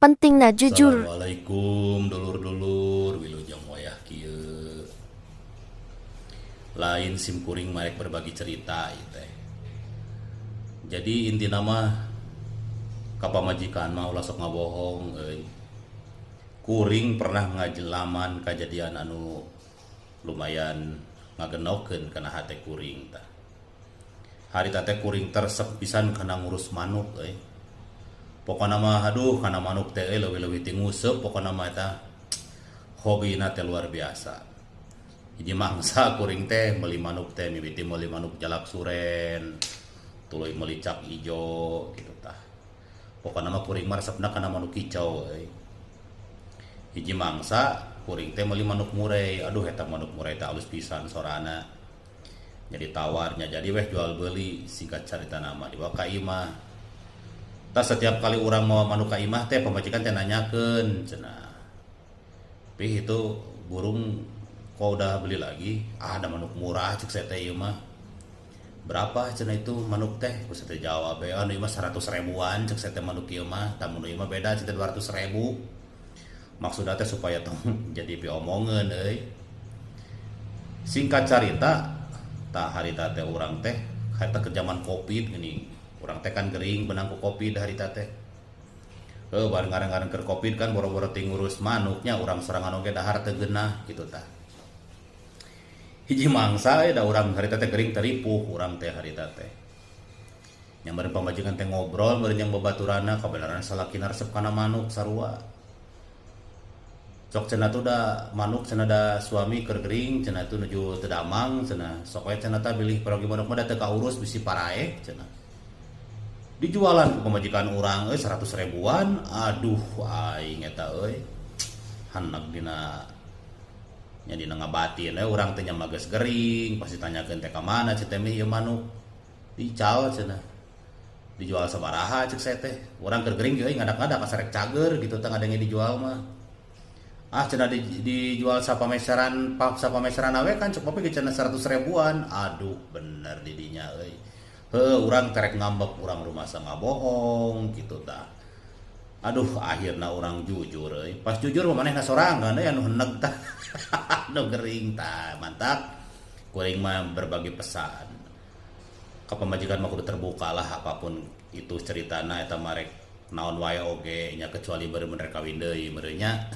Pentingna jujur. Assalamualaikum dulur-dulur, wilujeng wayah kieu. Lain sim kuring marek berbagi cerita ieu teh. Jadi intina mah ka pamajikan mah ulah sok ngabohong euy. Kuring pernah ngajelaman kajadian anu lumayan ngagenokeun kana hate kuring tah. Harita teh kuring teh resep pisan kana ngurus manuk euy. Pokona mah aduh, kana manuk teh euy, leuwih-leuwih ti nguseup, pokona mah eta hobina teh luar biasa. Hiji mangsa kuring teh meuli manuk teh, mimiti meuli manuk jalak suren, tuluy meuli cap ijo gitu tah. Pokona mah kuring mah resepna kana manuk kicau euy. Hiji mangsa kuring teh meuli manuk murai, aduh, eta manuk murai teh alus pisan sorana. Jadi tawarnya jadi weh jual beli, singkat carita nama dibawa ka imah. Tah, setiap kali urang mau manuk ka imah teh pamajikan teh nanyakeun cenah. "Pih, itu burung kok udah beli lagi?" "Ah, ada manuk murah," cek saya teh, "ieu mah." "Berapa cenah itu manuk teh?" Ku saya teh jawab, "Anu ieu mah 100 ribuan," cek saya teh, "manuk ieu mah, tah mun ieu mah beda cenah, 200 ribu." Maksudna teh supaya tong jadi piomongeun euy. Singkat carita, tah harita teh urang teh harita ke zaman Covid gini. Urang teh kan gering benang ku Covid harita teh. Heuh, bareng ngarang-ngarang keur Covid kan boro-boro ting ngurus manuknya, urang sorangan oge dahar teu geunah gitu tah. Hiji mangsa da urang harita teh gering, teripuh urang teh harita teh. Nya meureun pamajikan teh ngobrol meureun jeung babaturanna, kabeneran salakina resep kana manuk sarua. Sok cenah tuh da manuk cenah, da suami keur gering cenah, tuh nuju teu damang cenah. Sok we cenah tah bilih parogi manuk mah, da teu kaurus bisi paraeh cenah. Dijualan ku pamajikan urang euy 100 ribuan. Aduh, aing eta euy. Heneg dina nya, dina ngabatin we urang teh, nya geus gering, pasti tanyakeun teh, "Ka mana ceu teh ieu manuk?" "Dical," cenah. "Dijual sabaraha?" cek saya teh. Urang keur gering euy, ngadak-ngadak asa rek cager gitu teh ngadenge dijual mah. "Ah," cenah, dijual sapameseran, sapameseran awe kan cek papi cenah 100 ribuan. Aduh, bener didinya euy. Heuh, urang terek ngambek, urang rumasa ngabohong gitu tah. Aduh, akhirna urang jujur euy. Pas jujur mah manehna sorangan euy anu heneg tah. Anu gering tah, mantap. Kuring mah berbagi pesan. Ka pamajikan mah kudu terbuka lah, apapun itu ceritana eta mah, rek naon wae oge nya, kecuali bener-bener kawin deui meureun nya.